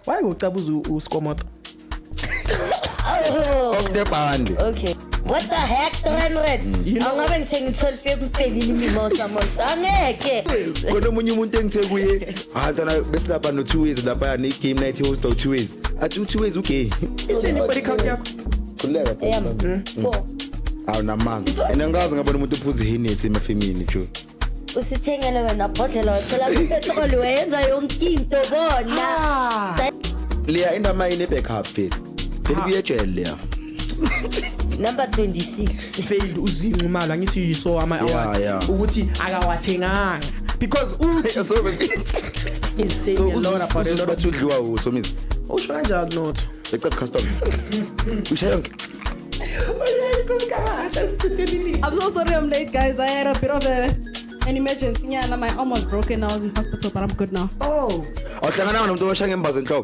Why ucabuza uSkomoto? Off the band. Okay. What the heck, 300? Angabe ngithenga i-12 yempelile imimosa mos. Angeke. Khona omunye umuntu engithe kuye, hayi mntwana, besilapha no-two ways laphaya ne-game night host o-two ways, athi u-two ways ugay. Ithini i-body count yakho? Khululeka. Eyami. 4. Awu, namanga, and angikaze ngabona umuntu uphuza iHennessy emafemini jo. Usithengele wena bhodlela, wathela petrol, wenza yonke into bona. Leya indama ine-backup vele phela, kuye ejele leya. Number 26. Failed uzinqumalo, angithi you saw ama awards ukuthi akawathenganga because uthi so is saying so a lot about a lot of bathi udliwa uSomizi. Usho kanjalo not. Except customs usha yonke. I'm so sorry I'm late, guys. I had a bit of an emergency. Yeah, my arm was broken. I was in hospital, but I'm good now. Oh. Awuhlangananga nomuntu owasha ngembazo enhloko.